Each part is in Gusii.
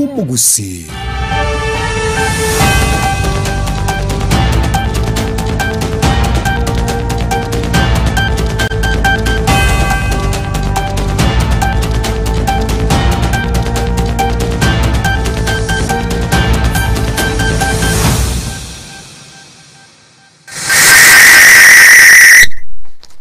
bw'omogusii.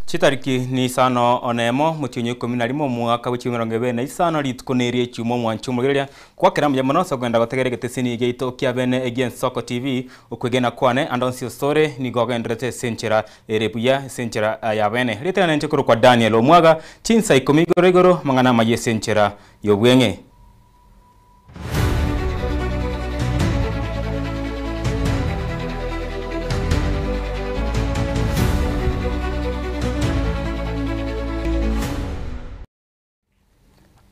Chitariki nisano onemo motienyi oikomi na rimo omwaka bwe chilifu emerongo ebere na isano rituko neri echiuma omwancho omogereria Gwakera mbuya mono ase okogenda gotegera egeteseni giaito kia bene egi'Ensoko TV. Okwegena kwane ande onsi osore nigo ogendererete ase enchera ere buya, ase enchera ya bene. Rieta riane inche korokwa Daniel Omwaga, chinsa ikomi igoro igoro, amang'ana amayia ase enchera y'obweng'e.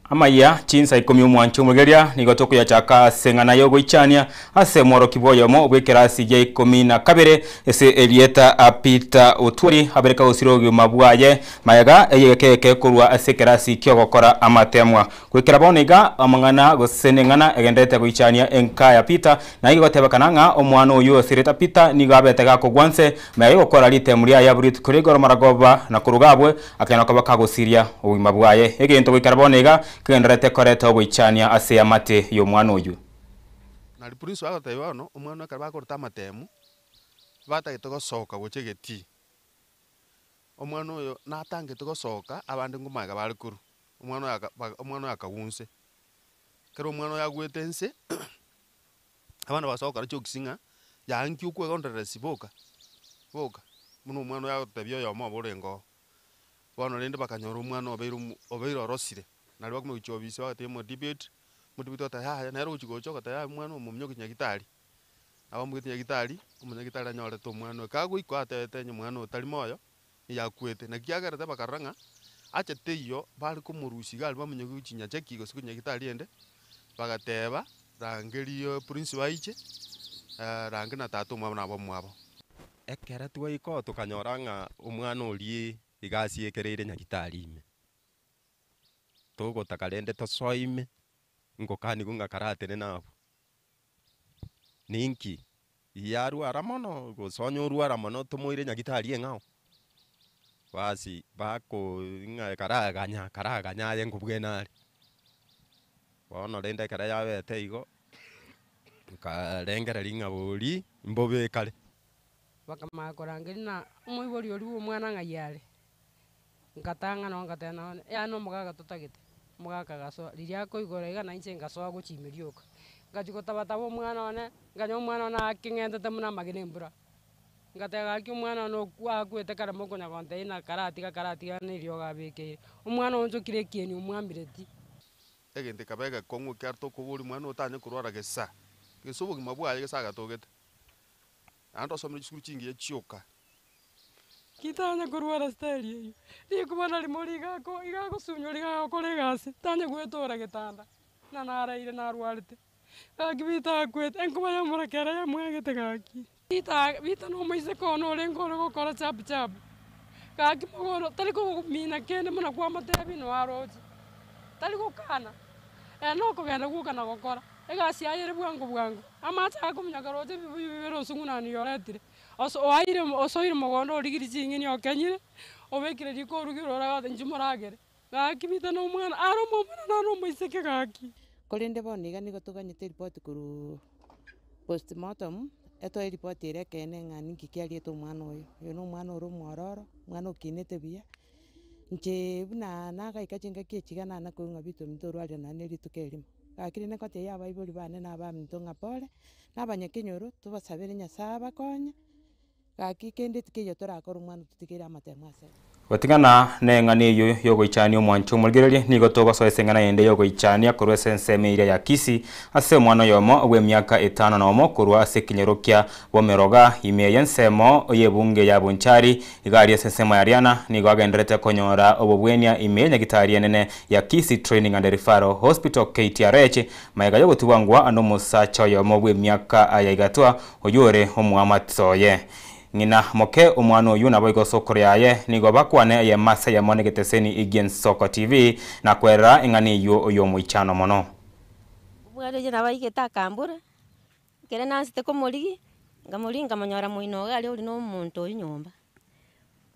Amayia chinsa ikomi omwancho omogeria nigo tokoyachaka ase eng'ana y'ogoichania ase omworokigwa oyomo bw'ekerasi gia ikomi na kabere ase erieta Peter Otwori abere kagosira obogima bwaye magega ey'egeka eke korwa ase ekerasi ki'ogokora amatemwa. Goikera bono iga amang'ana gose neng'ana egendererete goichania enka ya Peter na igo gotebekana ng'a omwana oyio ase erieta Peter nigo abete gakogwa nse magega y'ogokora ritemu riaye abwo rituko ria igoro maragoba na koruga abwe Akagenda koba kagosiria obogima bwaye. Egento goikera bono iga kegendererete koreta ogoichania ase eamate y'omwana oyio. Nario Prince agotebia bono omwana ekero bakorete amatemu, batagete gosoka gochia egetii, omwana oyo natangete gosoka abande ngomanyeka bare korwa, omwana oyo aka ba omwana oyo akagwa inse. Ekero omwana oyo agwete inse, abana basoa gokora jokes ng'a yaya nki okwegondereresi boka, boka, buna omwana oyo agotebia oyomo obo orenge oo. Bono rende bakanyora omwana obeire omo obeire orosire, nario bakomanya gochia ofisi bagatebia omodebate, omodebate ogoteba yaya nere ogochia gocha ogoteba yaya omwana oyo mominyoke nyagitari. Nabo amoigete nyagitari, omonyagitari anyorete omwana oyo, kagoika atebete onye omwana oyo tari moyo, nigo akwete. Naki kiagerete bakarora ng'a acha teiyo bare komorusia iga aria bamonyokia gochia nyacheki gose gochia nyagitari ende, bagateba rangeria principal aiche, rangeria na tata omwabo na abamwabo. Ekero twaika oo tokanyora ng'a omwana oria iga asiekereire nyagitari ime, togotaka rende tosoe ime, ngokanigwe ng'a karatenene abwo. Ninki? Yarwara mono, gose onye orwara mono tomoire nyagitari eng'ao? Basi bako ng'a karaganya karaganya aye nkobwena are. Bono rende ekero yabete igo, nkarengereria ng'a boria mbobe kare. Bakamanya korangeria na omoibori oria bwa omwana ng'ai are, nkatang'ana oo ngateba nonye yaani omogaka totagete, omogaka agasoa, riria akoigora iga na inche nkasoa gochia ime rioka. Ngachia gotabataba omwana one, nkanyora omwana one akeng'entete buna amagena embura, ngateba gaki omwana one okwa akwete kare mokonya gontebia na karatiga karatiga na eriogo abekeire, omwana oonchokire ekieni omwamireti. Egento ekaba egekong'u ekiagera tokoboria omwana otanye korwara gesa, gesa obogima bwaye gesa agatogete. Naende osomire chisukuru chingiya chioka. Titanya korwara style eyio, rikuba narimo rigako iga agosunyora iga agokora egasi, tanya goetora getanda, buna naraire narwarete. Gaki bitakwete, enkuba y'omorakera yamwagete gaki. Bita bita na omoiseke one orenge ore gokora chapu chapu, gaki mogondo tari kogomina kende buna kwamotebia noo aroche, tari gokana, ere nokogenda gwoka na gokora, egasi yaye ere bwango bwango. Amache akominyoka roche ebibuyu bibere osung'unani oretire, oso oaire osoire mogondo origirie ching'eni okenyire, obekire riko orugire oragose inchuo moragere. Gaki bita na omwana, are omomura nare omoiseke gaki. Korende bono iga nigo toganyete eripoti korwa postmortem, etoe eripoti ere ekeene ng'a ninki kiariete omwana oyo. Oyo na omwana ore omwororo, omwana okinete buya, inche buna nagaika chingaki echi iga nana koigwa ng'a binto ebinto orwarire nonye na rituko erimo. Gaki rende ngotebia abaibori bane na abaminto ng'a pore, na abanyakenyoro, tobasabere Nyasaye abakonye. Gaki kende tikeiyo torakore omwana ototigeire amatemo ase. Goting'ana neng'ana eyio y'ogoichania omwancho omorigereria, nigo togosoa ase eng'ana yende y'ogoichania korwa ase ensemo eria ya Kisii, ase omwana oyomo bw'emiaka etano nomo korwa ase ekenyoro kia Bomeroga, ime y'ensemo y'ebunge ya Bonchari, iga aria ase ensemo ya Riana, nigo agendererete konyora obobwenia ime ye nyagitari enene ya Kisii Training and Referral Hospital, KTRH, magega y'ogotubangwa nomosacha oyomo bw'emiaka ya igatwa Oyio ore omoamate oye. Ng'ina moke omwana oyio naboigo sokoro yaye nigo bakwane eyemo ase eyemo negeteseni gi'Ensoko TV na kwerera eng'ana eyio y'omoichano mono. Omwana oyio nabo aigete akambora, ekere nansete komorigia, nkamorigia nkamonyora moino iga aria ore na omonto oywo nyomba.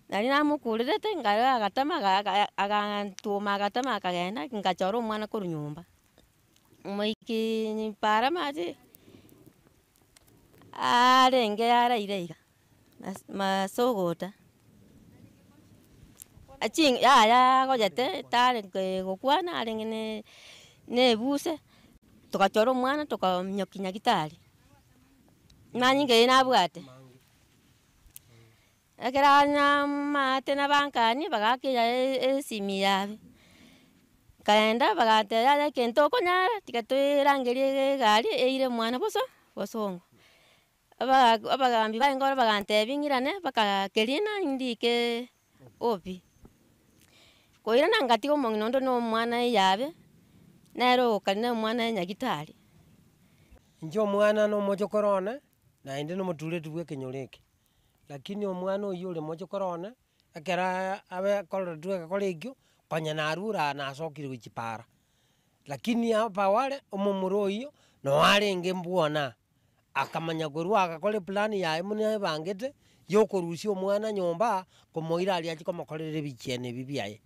Nari namokurerete, nkarora agatama aga aga agantuma agatama akagenda, nkachora omwana korwa nyomba. Moikiiii para amache, arenge araire iga, mas masogota, achin yaya agochete tare gokwana arenge ne na ebuse, togachora omwana tokamonyokia nyagetari, manyinga eywo nabwate. Ekero maate nabankania bagaaka esimi yabe, nkaenda bagantebia yaya egento okonyara tiga toerangerie egari eire omwana boso bosongo. Aba abagambi barenge ororo bagantebia ng'irane mpaka kerina ndike OB. Koirana ngatiga omong'ina onde na omwana eyabe, nere ogokarina omwana nyagitari. Inche omwana na omochokoro one, naende na omotureti bwa ekenyoro eke. Lakini omwana oywo ore mochokoro one, ekero abe akoretwe egekora ekio, konya narure aa nasokire gochia paara. Lakini aba are omomura oyio, noo arenge mbwona, akamanya korwa agakora eplan yaye buna aebangete, ya okorusia omwana nyomba, komoira aria achie komokorera ebichieni ebi biaye.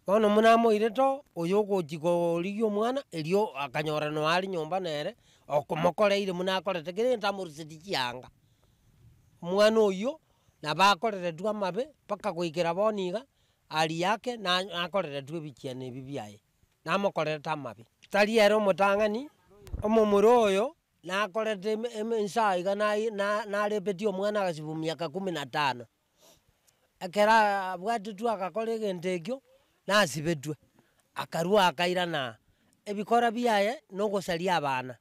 Bono buna amoirete oo, oyo ogochi korigia omwana, erio akanyora noo are nyomba nere, okomokoreire buna akorete kera egento amorusetie chianga. Omwana oyio, nabo akoreretwe amabe, mpaka goikera bono iga, aria yake na nakoreretwe ebichiani ebi biaye, namokorerete amabe. Tari ere omotang'ani, omomura oyo, nakorete eme eme insaa iga naye na narepetie omwana agasibwa miaka kumi na tano. Ekero abwatetwe agakora egento ekio, nasibetwe, akarwa akairana aa. Ebikora biaye, na ogosaria abana,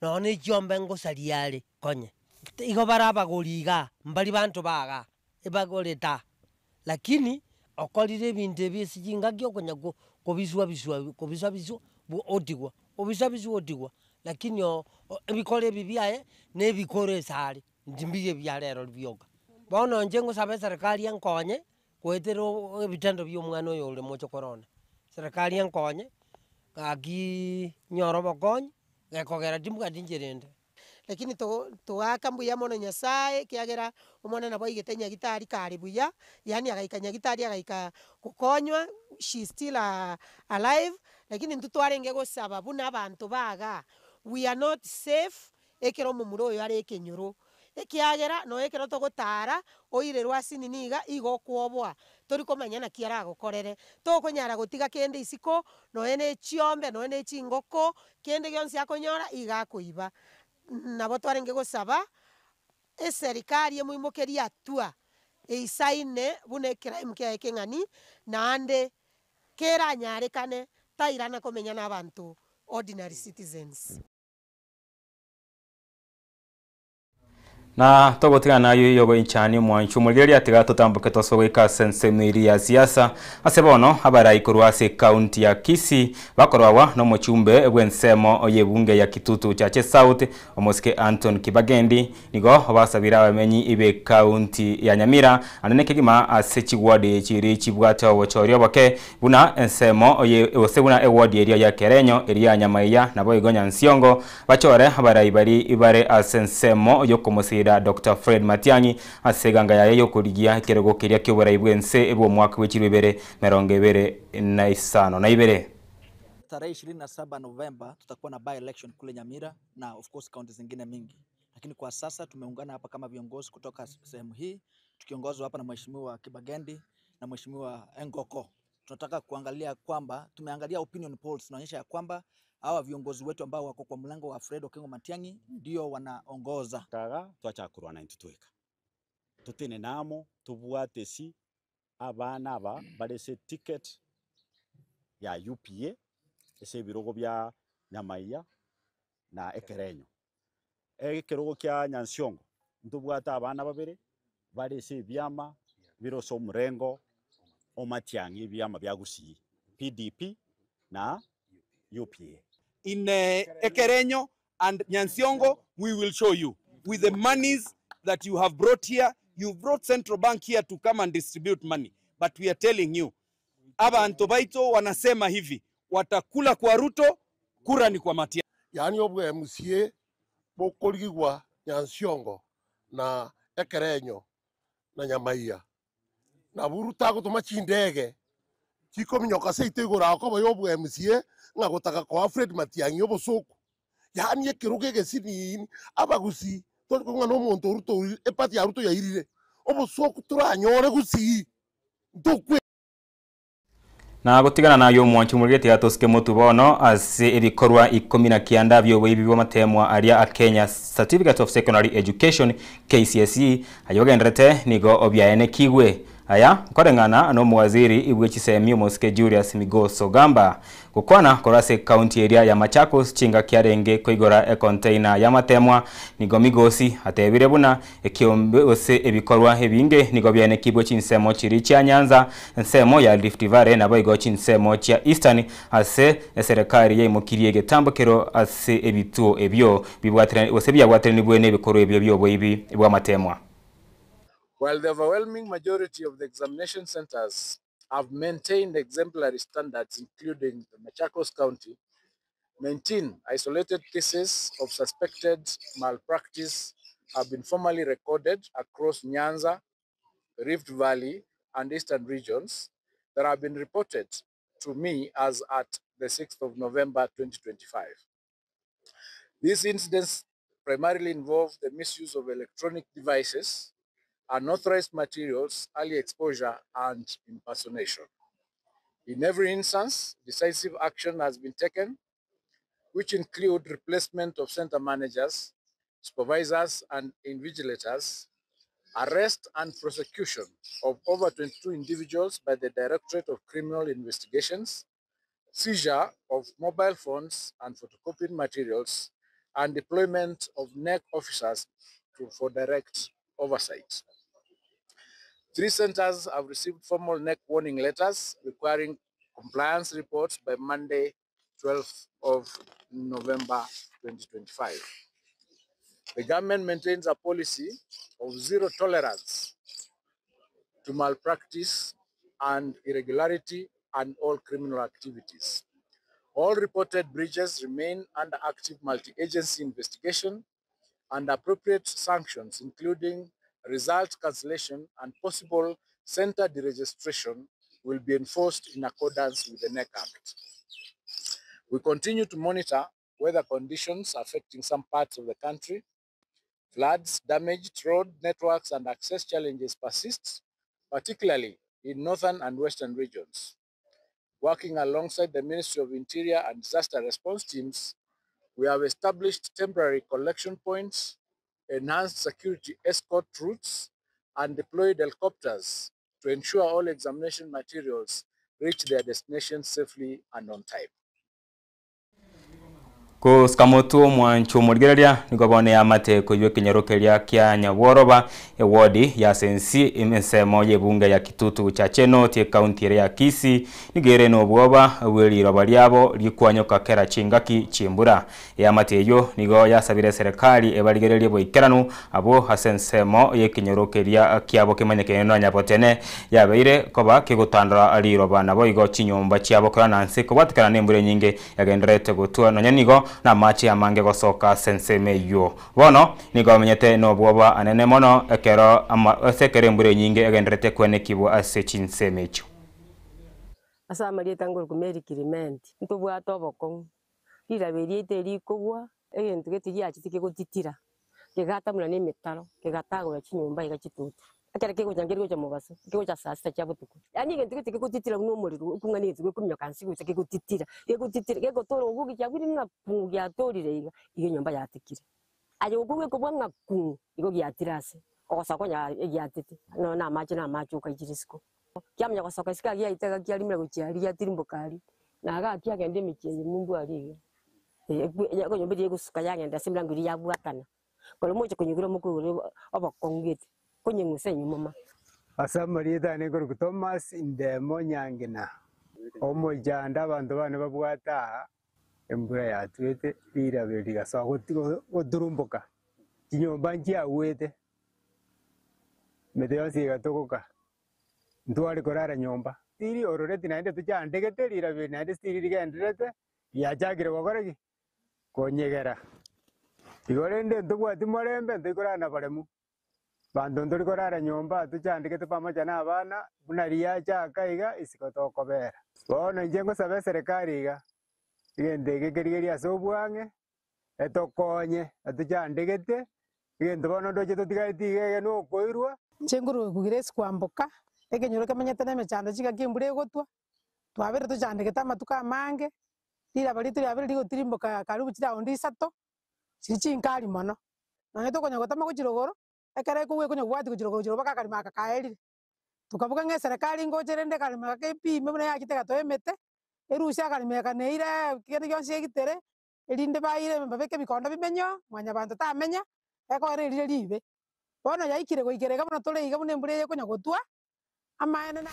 nonye na echiombe ngosaria are konye. Igo bare abagori igaa, mbari banto ba igaa, ebagorete aa, lakini okorire ebinto ebi ase chingaki okonya ko kobiswa biswa kobisa biswa bwo otigwa, obisa biswa otigwa, lakini oo ebikora ebi biaye, na ebikoro ase are, inche mbiga ebia rero bioka. Bono inche ngosaba eserekari enkonye, goetera oo ebitendo bia omwana oyo ore mochokoro one, eserekari enkonye, gakiiii nyore obokonyi, gekogera timbwati inchera ende. Lakini to toaka mbuya mono Nyasaye ekiagera, omwana nabo aigete nyagitari kare buya, yaani agaika nyagitari agaika gokonywa, she is still alive, lakini intwe twarenge gosaba buna abanto ba igaa, we are not safe ekero omomura oyo are ekenyoro, ekiagera nonya ekero togotara, oirerwe ase nini iga, igo okwoboa, tori komanya naki aragokorere, tokonyara gotiga kende isiko, nonya na echiombe, nonya na echingoko, kende gionsi akonyora iga akoiba. Nabo twarenge gosaba, eserikari emoimokerie hatua eisaine buna ecrime kiaye keng'ani, naende keranyarekane tairana komenya na abanto ordinary citizens. Na togotigana nayo yogoinchania omwancho omorigereria tiga totamboke tosoe goika ase ensemo eria ya siasa ase bono abarai korwa ase ekaunti ya Kisii bakorwagwa na omochumbe bw'ensemo y'ebunge ya Kitutu Chache South omosike Anton Kibagendi nigo basabire abamenyi b'ekaunti ya Nyamira anene kegima ase chiward chiria chibwate obochori oboke buna ensemo gose buna eward eria ya Kerenyo eria ya Nyamaiya naboigo Nyansiongo Bachore abarai baria bare ase ensemo y'okomosira Doctor Fred Matiang'i ase eganga yaye y'okorigia ekerogo keria ki'oborai bw'ense bw'omwaka bwe chirwe ibere merongo ebere na isano na ibere. Tarehe 27 Novemba tutakuwa na by election kule Nyamira na of course kaunti zingine mingi, lakini kwa sasa tumeungana hapa kama viongozi kutoka sehemu hii tukiongozwa hapa na Mheshimiwa Kibagendi na Mheshimiwa Engoko. Tunataka kuangalia kwamba tumeangalia opinion polls zinaonyesha ya kwamba hawa viongozi wetu ambao wako kwa mlango wa Fred Okengo Matiang'i ndio wanaongoza. Kaga twachakurwa na intwe tweka totene namo tobwate esi abana aba bare ase ticket ya UPA ase ebirogo bia Nyamaiya na Ekerenyo. Ekerogo kia Nyansiongo ntobwate abana babere bare ase ebiama bire ase omorengo o Matiang'i ebiama bia Gusii, PDP na UPA. In Ekerenyo and Nyansiongo, we will show you. With the monies that you have brought here, you've brought Central Bank here to come and distribute money. But we are telling you, abantu baito wanasema hivi, watakula kwa Ruto, kura ni kwa Matiang'i. Yaani obwa MCA bokorigigwa Nyansiongo na Ekerenyo na Nyamaiya. Nabwo Ruto agotoma chindege chikominyoka seito igoro akoba ya obwa MCA ng'a gotaka koa Fred Matiang'i obosoku. Yaani ekerogo egesiniini, abagusii tori kong'a na omonto Ruto eparty ya Ruto yairire, obosoku toranyore gusii ntokwe. Na gotigana naye omwanchi omorweti tiga tosike motwe bono ase ebikorwa 19 bi'oboibi bw'amatemwa aria a Kenya Certificate of Secondary Education, KCSE, ayio ogenderete nigo obiaenekigwe. Aya nkoreng'ana nomowaziri bwe chisemi omosike Julius Migos Ogamba. Gokwana korwa ase ekaunti eria ya Machakos chingaki arenge koigora econtainer y'amatemwa nigo Migosi atebire buna ekiombe gose ebikorwa ebinge nigo biaenekibwe chinsemo chiria chia Nyanza, ensemo ya Rift Valley naboigo chinsemo chia Eastern ase eserekari yaimokirie egetambokero ase ebituo ebio bibwatire gose biabwatiranigwe nebikorwa ebio bioboibi bw'amatemwa. While the overwhelming majority of the examination centers have maintained exemplary standards including the Machakos County, 19 isolated cases of suspected malpractice have been formally recorded across Nyanza, Rift Valley and Eastern regions that have been reported to me as at the 6th of November 2025. These incidents primarily involve the misuse of electronic devices, unauthorized materials, early exposure, and impersonation. In every instance, decisive action has been taken, which include replacement of center managers, supervisors, and invigilators, arrest and prosecution of over 22 individuals by the Directorate of Criminal Investigations, seizure of mobile phones and photocopied materials, and deployment of NEC officers for direct oversight. 3 centers have received formal NEC warning letters requiring compliance reports by Monday, 12th of November 2025. The government maintains a policy of zero tolerance to malpractice and irregularity and all criminal activities. All reported breaches remain under active multi-agency investigation and appropriate sanctions, including result cancellation and possible center deregistration, will be enforced in accordance with the NEC Act. We continue to monitor weather conditions affecting some parts of the country. Floods, damaged road networks, and access challenges persist, particularly in northern and western regions. Working alongside the Ministry of Interior and disaster response teams, we have established temporary collection points, enhanced security escort routes, and deployed helicopters to ensure all examination materials reach their destination safely and on time. Gosika motwe omwancho omorigereria nigo bono eamate koywa ekenyoro keria kia Nyabworoba ewodi ya Sensi ensemo y'ebunge ya Kitutu Chache North ekaunti ere ya Kisii nigo ere nobwoba bw'eriroba riabo rikwanyoka kera chingaki chimbura. Eamate eyio nigo yasabire eserekari ebarigererie boikeranu abwo ase ensemo y'ekenyoro keria kiabo kemanyekene na Nyabotene yabeire koba kegotandora riroba naboigo chinyomba chiabo korana nse kobwatekana na embura enyinge yagendererete gotwa nonya nigo namache amange gosoka ase ensemo eyio. Bono nigo bamenyete nobwoba anene mono ekero ase ekero embura enyinge egendererete kwenekibwa ase chinsemo echio. Ase amarieta ngorokwa Mary Clement, ntobwate obokong'u, riraba eriaito erikogwa, egento gete giachete kegotitira, kegatamuna na emetaro, kegatagora chinyomba iga chitutu. Ekero kegocha nkeri gocha mobaso, kegocha saa sita chia botuko. Yaani egento gete kegotitira buna omorero, okong'ana egento gekominyoka nse gocha kegotitira, kegotitira, gegotora obogi kiabwire ng'a puu giatorire iga, igo enyomba yatekire. Aye okogwa ekobua ng'a kuu, igo giatire ase, ogosoa konya egiatete, nonya na amache na amache okaichire isiko. Kiamanya gosoka isiko aria giaita iga kiarimera gochia aria giatirimboka aria, na igaa kiagenda emechie eye mumbu aria iga. Enyomba eria egosuka yagenda ase emirango eria yabwatana. Korwa moche konyegura mokoigora obokong'u gete, konyeng'usa enyuma ma. Ase amarieta ane nkorokwa Thomas Ndemo Nyangina, omochando abanto bane babwate aa, embura yatwete riraba rigasoa goturumboka, chinyomba nchiagwete, emete yonsi egatogoka, ntware korara nyomba. Tiri ororeti naende tochandegete riraba eri naende stiri rigendererete, riachakire gokora ki? konyegera. Igo rende ntobwati morembe ntoikorara na baremu, banto ntori korara nyomba tochandegete pamoja na abana, buna riachaka iga isiko tokobera. Bono inche ngosaba eserekari iga, egento eke kerigerie ase obwang'e, etokonye, etochandegete, egento bono ndoche totigareti iga iga na okoirwa. Inche nkorwa Grace Kwamboka, ekenyoro kemenyete na emechando chingaki embura egotwa, twabeire tochandegete amatuko amange, riraba riaito riabeire rigotirimboka karibu chiraundi isato, chiri chinkari mono. Nonye tokonya gotama gochia rogoro, ekero ekogwa ekonya kobwatia gochia rogoro gochia rogoro mpaka akarimo aka kaerire. Tokaboka ng'a eserekari ngocha rende ekaremo aka epime buna yachete egatoa emete, erusie akaremo aka neire kende gionsi egitere, erinde baire babeke ebikondo bimenye oo, mwanyabanto tamenya, ekogera erire ribe. Bono yaikire goikera iga buna tore iga buna embura eye ekonya gotwa, amaene na.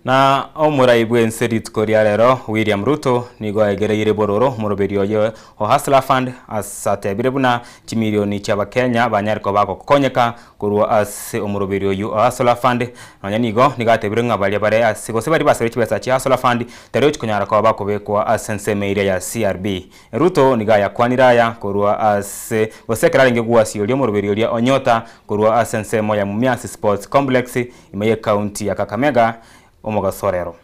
Na omorai bw'ense rituko ria rero William Ruto nigo aegereire bororo omoroberi oye o Hustler Fund ase atebire buna chimilioni chi'abakenya banyare koba bagokonyeka korwa ase omoroberi oyio o Hustler Fund. Nonya nigo nigo atebire ng'a baria bare ase gose baria basabire chibesa chia Hustler Fund tari gochi konyara koba bakobekwa ase ensemo eria ya CRB. Ruto nigo ayakwanire aya korwa ase gose ekero arenge gwasioria omoroberi oria o Nyota korwa ase ensemo ya Mumias Sports Complex ime y'ecounty ya Kakamega omogasorero.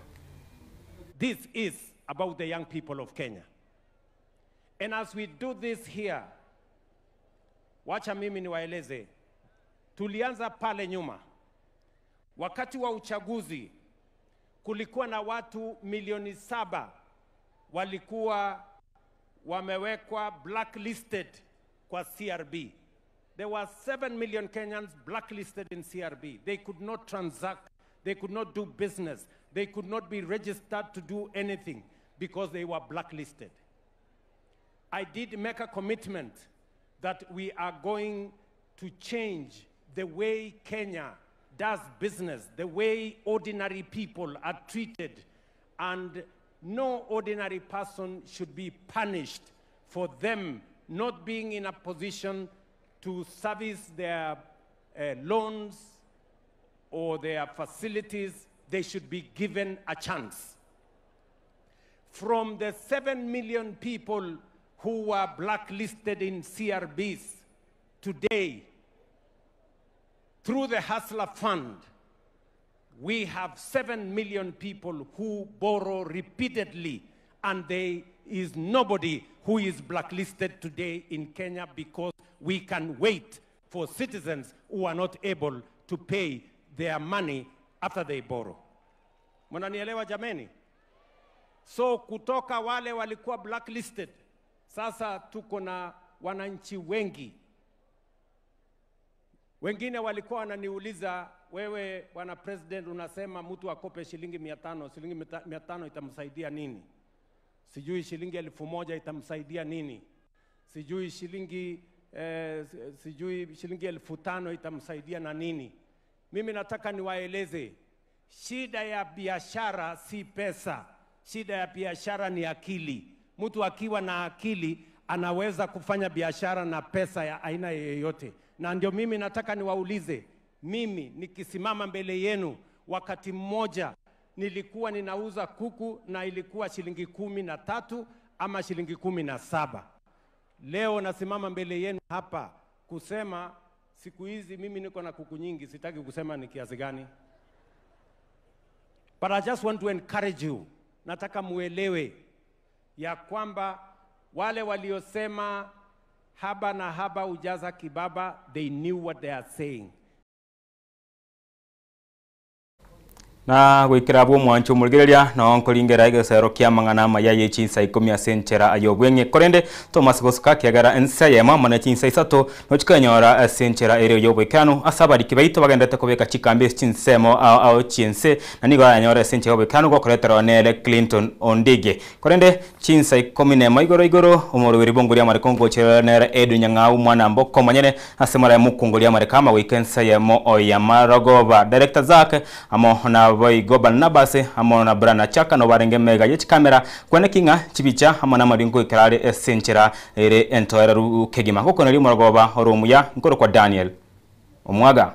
This is about the young people of Kenya. And as we do this here, wacha mimi niwaeleze, tulianza pale nyuma. Wakati wa uchaguzi kulikuwa na watu milioni saba walikuwa wamewekwa blacklisted kwa CRB. There were 7 million Kenyans blacklisted in CRB. They could not transact, they could not do business, they could not be registered to do anything because they were blacklisted. I did make a commitment that we are going to change the way Kenya does business, the way ordinary people are treated, and no ordinary person should be punished for them not being in a position to service their loans or their facilities. They should be given a chance. From the 7 million people who were blacklisted in CRBs today, through the Hustler Fund, we have 7 million people who borrow repeatedly, and there is nobody who is blacklisted today in Kenya because we can wait for citizens who are not able to pay their money after they borrow. Mnanielewa jameni? So kutoka wale walikuwa blacklisted, sasa tuko na wananchi wengi. Wengine walikuwa wananiuliza, wewe bwana president, unasema mtu akope shilingi 500, shilingi 500 itamsaidia nini? Sijui shilingi 1000 itamsaidia nini? Sijui shilingi sijui shilingi 5000 itamsaidia na nini? Mimi nataka niwaeleze, shida ya biashara si pesa. Shida ya biashara ni akili. Mtu akiwa na akili anaweza kufanya biashara na pesa ya aina yoyote. Na ndio mimi nataka niwaulize, mimi nikisimama mbele yenu, wakati mmoja nilikuwa ninauza kuku na ilikuwa shilingi 13 ama shilingi 17. Leo nasimama mbele yenu hapa kusema siku hizi mimi niko na kuku nyingi, sitaki kusema ni kiasi gani. But I just want to encourage you. Nataka muelewe ya kwamba wale waliosema haba na haba hujaza kibaba, they knew what they are saying. Na goikera bwo omwancho omorigereria nao nkoringera egesero kia amang'ana amaya ye chinsa ikomi ase enchera aye obweng'e korende Thomas gosuka kiagera ense eyemo amo ne chinsa isato nochikanyora ase enchera ere ya oboikeranu ase abariki baito bagenderete kobeka chikambi ase chinsemo ao ao chiense na nigo aranyore ase enchera ya oboikeranu gokoreterwa nere Clinton Ondige korende chinsa ikomi na emo igoro igoro omoroberi bw'ongori amareko ngocherera nere Edwin Nyang'au mwana mboko omonyene ase moraya mokungoria amareko ama goika ense eyemo oyamarogoba Director Zack amo na boigo Barnabas amo na Brana Chaka no barenge mega ye chikamera kweneki ng'a chibicha amo namaringo goikera are ase enchera ere entoereru kegima gokoneria omorogoba ore omuya nkoro kwa Daniel Omwaga.